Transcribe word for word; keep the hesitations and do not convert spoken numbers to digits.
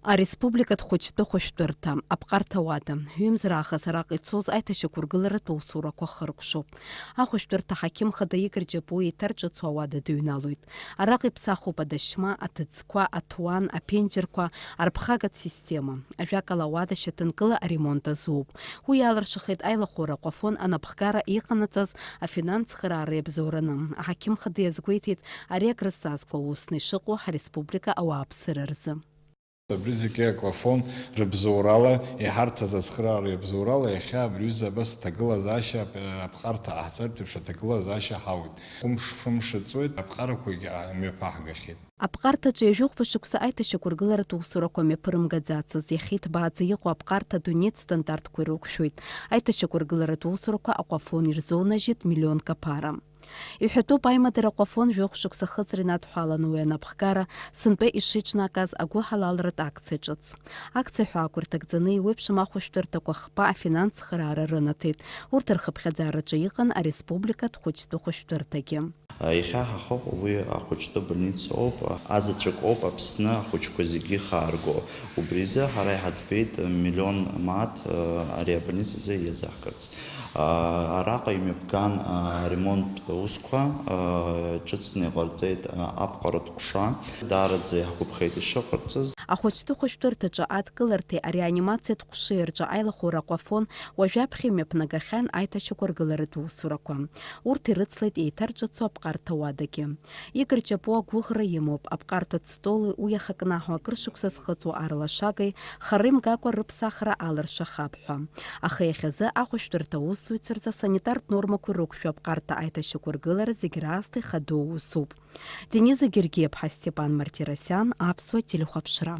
Ареспубликатә хәыҷтәы хәышәтәырҭа, аԥҟарҭа уада, ҩымз раахыс араҟа ицоз аиҭашьақәыргыларатә усурақәа хыркәшоуп. Ахәышәтәырҭа аҳақьым хада Игор Џьапуа еиҭарҿыцу ауада дыҩналоит. Араҟа иԥсахуп адашьма, аҭыӡқәа, аҭуан, аԥенџьырқәа, арԥхагатә система. Ажәакала, ауада шьаҭанкыла аремонт азууп. Уи иалыршахеит аилахәыра аҟәафон анапхгара иҟанаҵаз афинанс цхыраара иабзоураны. Аҳақьым хада иазгәеиҭеит, ари акрызҵазкуа усны ишыҟоу ҳареспублика ауааԥсыра рзы. Абри зегьы аквафон рыбзоурала, иҳарҭаз ацхыраара иабзоурала, иахьа абри аҩыза абас аҭагылазаашьа ап-, аԥҟарҭа ҟаҳҵартә еиԥш аҭагылазаашьа ҳауит. Хәымш, фымш ҵуеит, аԥҟарақәагьы мҩаԥаҳгахьеит. Аԥҟарҭаҿы ҩажәи хәба шықәса аиҭашьақәыргыларатә усурақәа мҩаԥырымгаӡацыз, иахьа иҭбааӡа иҟоу аԥҟарҭа адунеитә стандартқәа ирықәшәоит. Аиҭашьақәыргыларатә усурақәа аҟәафон ирзонажьит миллионк аԥара. Иҳәатәуп, аимадара аҟәафон жәохә шықәса хыҵра инадҳәаланы уи анапхгара сынтәа ишеиҿнакааз агәыҳалалратә акциа ҿыц. Акциа ҳәаақәа рҭагӡаны еиуеиԥшым ахәышәтәырҭақәа хԥа афинанс цхыраара рынаҭеит. Урҭ рхыԥхьаӡараҿы иҟан ареспубликатә хәыҷтәы хәышәтәырҭагьы. Иахьа ҳахьыҟоу уи ахәыҷтәы больница ауп, азаҵәык ауп Аԥсны ахәыҷқәа зегьы ихаарго. Убри азы ҳара иҳаӡбеит миллион мааҭ ари абольницазы иазаҳкырц. Араҟа имҩаԥган аремонттә усқәа, ҿыцны иҟарҵеит аԥҟаратә ҟәша. Даараӡа иаҳгәаԥхеит ишыҟарҵаз. Ахәыҷтәы хәышәтәырҭаҿы адкыларҭеи ареанимациатә ҟәшеи рҿы аилахәыра аҟәафон уажәаԥхьа имҩаԥнагахьан аиҭашьақәыргыларатә усурақәа. Урҭ ирыцлеит еиҭарҿыцу аԥҟарҭа уадагьы. Игор Ҷапуа агәыӷра имоуп, аԥҟарҭатә столи уи иахакнаҳау акыр шықәса зхыҵуа арлашагеи хара имгакәа рыԥсахра алыршахап ҳәа. Аха иахьазы ахәышәтәырҭа аусзуҩцәа рзы асанитартә нормақәа ирықәшәо аԥҟарҭа аиҭашьақәыргылара зегь раасҭа ихадоу усуп. Дениза Гергиаԥҳа, Степан Мартиросиан, Аԥсуа телехәаԥшра.